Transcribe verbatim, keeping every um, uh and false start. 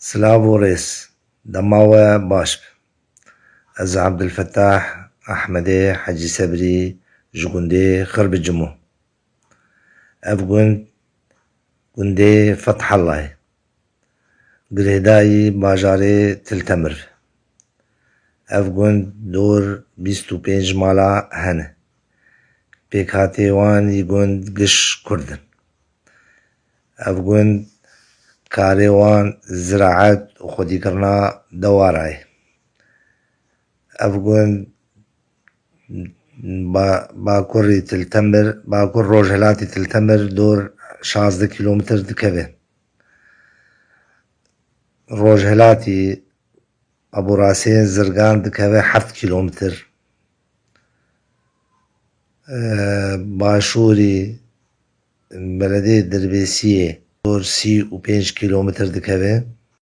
Silav û rêz, dema we baş be. Ez Abdulfetah Ehmedê Hecî Sebrî ji gundê Xirbicimo. Ev gund gundê Fethallah e. Girêdayî bajarê Til Temir. Ev gund dor bîst û pênc mala hene. Pêkhatê wan yî gund giş Kurd in. Ev gund karê wan ziraet û xwedîkirina dewara ye. Ev gund ba-, bakurî Til Temir, bakur rojhilatî Til Temir dor şazdeh kîlometr dikeve. Rojhilatî Eborasê Zirgan dikeve heft kîlometr. Ee, başûrî beledê Dirbêsiyê dor sî û pênc kîlometr dikeve.